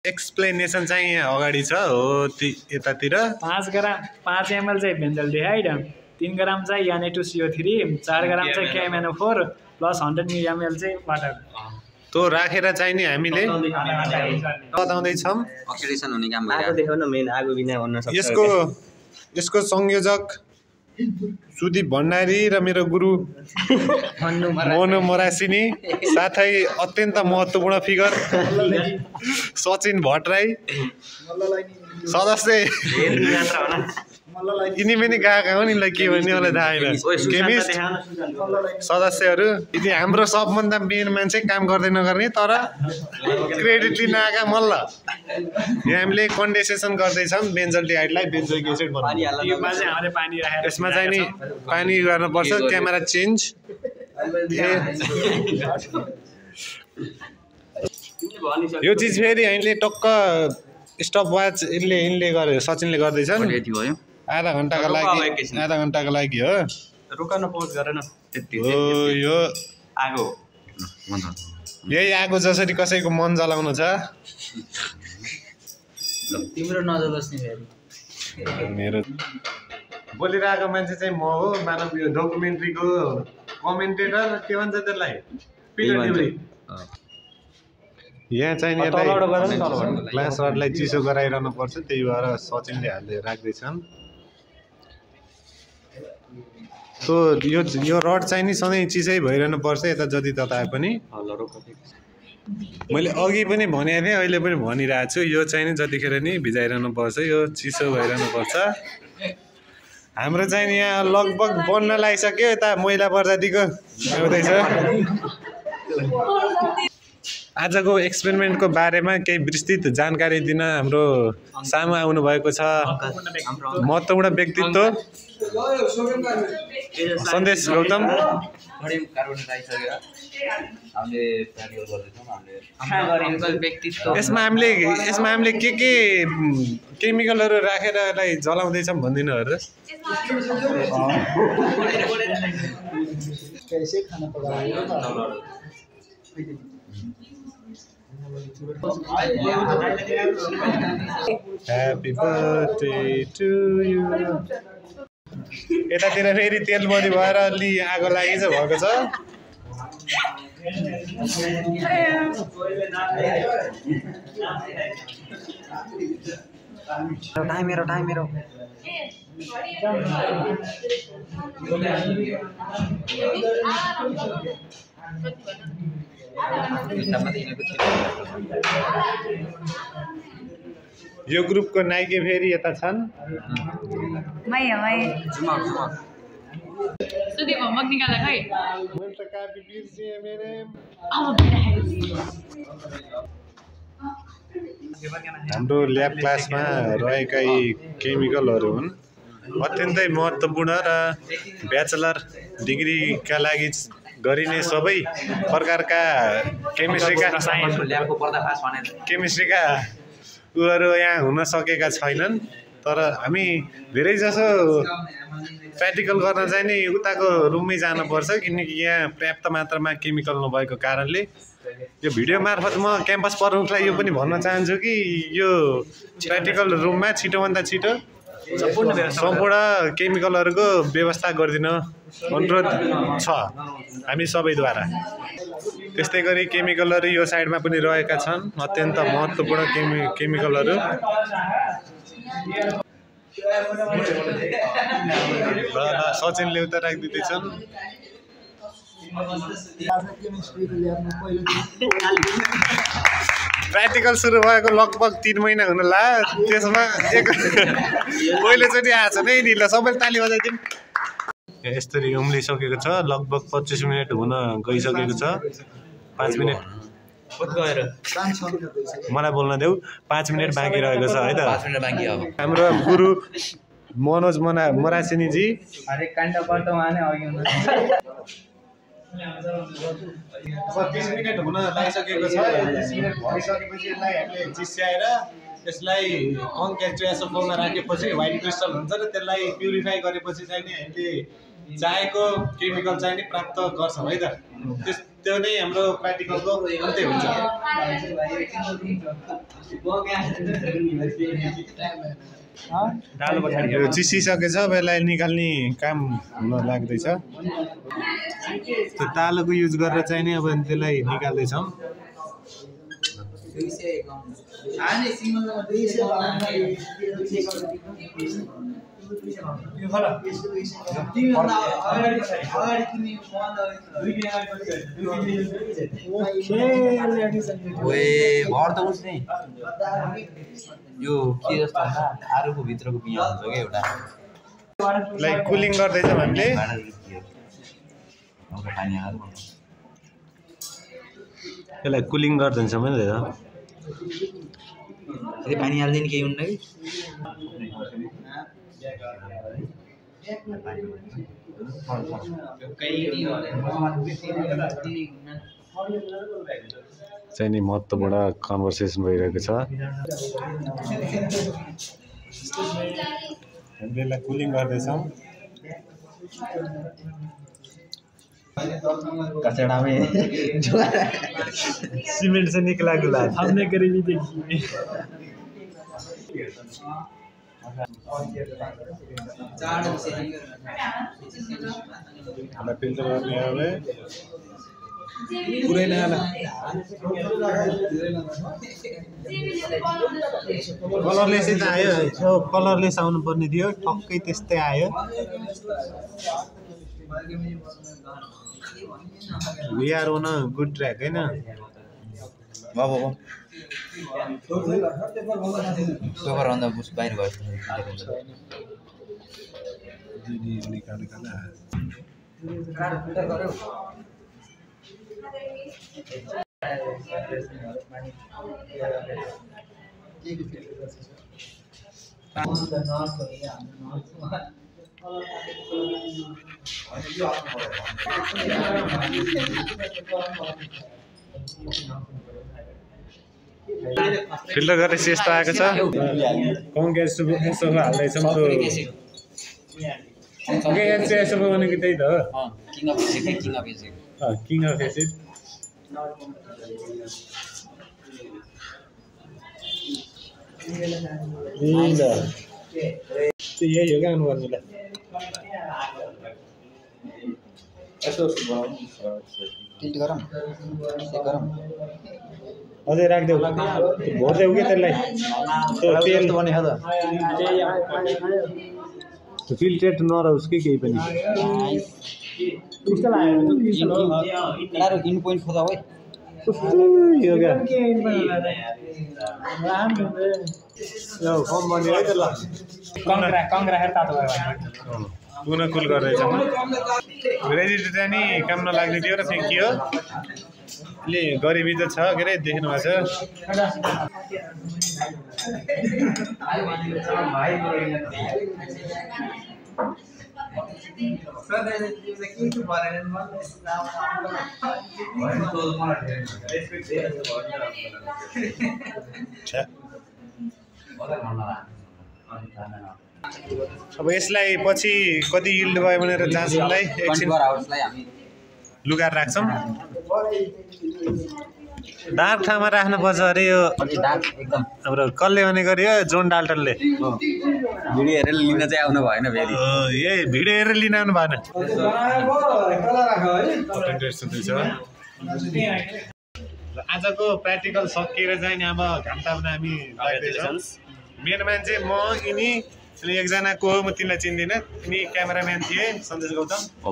Explanation चाहिँ यहाँ अगाडि छ हो यतातिर 5 ग्राम 5 ml चाहिँ बेन्जल्डिहाइड 3 ग्राम चाहिँ Na2CO3 4 ग्राम चाहिँ KMNO4 प्लस 100 ml चाहिँ वाटर तो राखेर चाहिँ नि हामीले बताउँदै छौं अक्सिडेसन हुने काम आगो देखाउन मेन आगो बिना बन्न सक्छ यसको संयोजक सुदीप भण्डारी र मेरो गुरु मोनो मोरासिनी साथै अत्यन्त महत्त्वपूर्ण फिगर सचिन भट्टराई सदस्य यिनी पनि गएका हुन् यिनलाई के भन्ने मलाई थाहा छैन केमिस्ट सदस्यहरू यदि हाम्रो सबभन्दा मेन मान्छे काम गर्दै नगर्ने तर क्रेडिट लिन आएका मल्ल यहाँ हामीले कन्डेन्सेसन गर्दैछौँ बेन्जल्डिहाइडलाई बेन्जोइक एसिड बनाउने यसमा चाहिँ नि पानी गर्नुपर्छ क्यामेरा चेन्ज यो चिज फेरि हामीले टक्क स्टप वाच यिनले गरे सचिनले गर्दैछन् आधा घण्टाको लागि हो रोक्न पोज गरेन त्यति हो यो आगो यही आगो जसरी कसैको मन जलाउनु छ तिम्रो नजलोस् नि फेरि मेरो बोलिरहेको मान्छे चाहिँ म हो मानव यो डकुमेन्ट्रीको कमेन्टेटर के भन्छ त्यसलाई यहाँ चाहिँ ग्लास रडलाई चिसो गराइरहनु पर्छ त्यही भएर सचिनले हाल्दै राख्दैछन् तो यो रड चाहिँ नि सधैँ चिसै भइरहनु पर्छ यता जति तता आए पनि मैले अघि पनि भनेको थिएँ अहिले पनि भनिरहेको छु यो चाहिँ नि जतिखेर नि भिजाइरहनु पर्छ यो चिसो भइरहनु पर्छ हाम्रो चाहिँ यहाँ लगभग बन्न लागिसक्यो यता महिला प्रजातिको आउँदैछ आजको एक्सपेरिमेन्टको बारेमा केही विस्तृत जानकारी दिन हाम्रो सामु आउनु भएको छ महत्त्वपूर्ण व्यक्तित्व सन्देश गौतम यसमा हामीले के केमिकलहरू राखेर यसलाई जलाउँदैछौँ भनिदिनुहरू Happy birthday to you. यतातिर फेरि तेल बढी भएर अलि आगो लागि चाहिँ भएको छ टाइमेरो यो ग्रुपको नाइके फेरि यता छन् सुदीप होमवर्क निकाल खै हाम्रो ल्याब क्लासमा रहेका यी केमिकलहरू हुन् अत्यन्तै महत्त्वपूर्ण र ब्याचलर डिग्रीका लागि गरिने सबै प्रकारका केमिस्ट्रीका उहरू यहाँ हुन सकेका छैनन् तर हामी धेरै जसो प्र्याक्टिकल गर्न चाहिँ नि उताको रुममै जानुपर्छ किनकि यहाँ पर्याप्त मात्रामा केमिकल नभएको कारणले यो भिडियो मार्फत म क्याम्पस प्रमुखलाई यो पनि भन्न चाहन्छु कि यो प्र्याक्टिकल रुममा छिटोभन्दा छिटो सम्पूर्ण केमिकलहरूको व्यवस्था गरिदिन अनुरोध छ हामी सबैद्वारा त्यस्तै गरी केमिकलहरू यो साइडमा पनि रहेका छन् अत्यन्त महत्त्वपूर्ण केमिकलहरू सचिनले उता राखिदिँदैछन् प्र्याक्टिकल सुरु भएको लगभग 3 महिना हुन ला त्यसमा पहिलोचोटि आएको छ नै नि ल सबैले ताली बजाइदिउँ यसरी उम्लिसकेको छ लगभग 25 मिनट हुन गइसकेको छ 5 मिनट मलाई बोल्न देऊ 5 मिनट बाँकी रहेको छ है त 5 मिनट बाँकी अब हाम्रो गुरु मनोज मोरासिनी जी हरेक काण्ड वर्तमानै अघि हुनुहुन्छ 30 मिनट हुन लागिसकेको छ 30 मिनट भइसकेपछि यसलाई हामीले चिस्याएर यसलाई कङ्क्याचुएसोफोमा राखेपछि व्हाइट क्रिस्टल हुन्छ र त्यसलाई प्युरिफाई गरेपछि चाहिँ नि हामीले चाहेको केमिकल चाहिँ नि प्राप्त गर्छौँ है त त्यो नै हाम्रो प्र्याक्टिकलको अन्त्य हुन्छ यो चिसिसकेछ अब यसलाई निकाल्ने काम हुन लाग्दैछ त्यो तालोको युज गरेर चाहिँ नि अब त्यसलाई निकाल्दैछौँ यो के जस्तो आरुको भित्रको बिहा हुन्छ क्या एउटा लाइक कुलिङ गर्दैछौँ हामीले यसलाई कुलिङ गर्दैछौँ नि त पानी हाल्दैन केही हुन्न चाहिँ नि महत्त्वपूर्ण कन्भर्सेसन भइरहेको छ हामीले यसलाई कुलिङ गर्दैछौँ कचड़ा में सीमेंट से निकला गुलाब हमने गरीबी देखी हमें फिल्टर करने हमें पूरे नयाँ कलरलेस त आयो कलरलेस आउनु पर्ने थियो ठक्कै त्यस्तै आयो We are on a good track, है ना? बाबा पेपर भन्दा बुस बाहिर गयो निकाल फिल्टर गरेर यस्तो आएको छ कङ्ग्रेस यसो हाल्दैछौँ त्यो ओके यसो भनेको त्यही त हो किङ अफ एसिड यही हो क्या आउनुपर्नेलाई अझै राखिदेऊ भोर्देऊ कि त्यसलाई तेल फिल्ट्रेट नरहोस् कि केही पनि इन पोइन्ट खोजा है यो क्या कम बन्यो है त ल पुनः कुल गर्दैछौँ रेजिस्टर नि काम नलाग्ने थियो र फ्याँकियो ले गरिबी त छ के अरे देख्नु भएको छ अब यसलाई पछि कति यिल्ड भयो भनेर जाँच्नलाई एकछिन लुगाएर राख्छौँ डार्क ठाउँमा राख्नुपर्छ अरे यो हाम्रो कसले भने गर्यो जोन डाल्टनले भिडियो हेरेर लिन चाहिँ आउनु भएन फेरि ए भिडियो हेरेर लिन आउनु भएन आजको प्र्याक्टिकल सकिएर चाहिँ अब घाम ताप्न हामी लाग्दैछौँ मेरो मान्छे म यिनी एकजना को हो म तिमीलाई चिन्दिनँ तिमी क्यामेराम्यान थिए सन्देश गौतम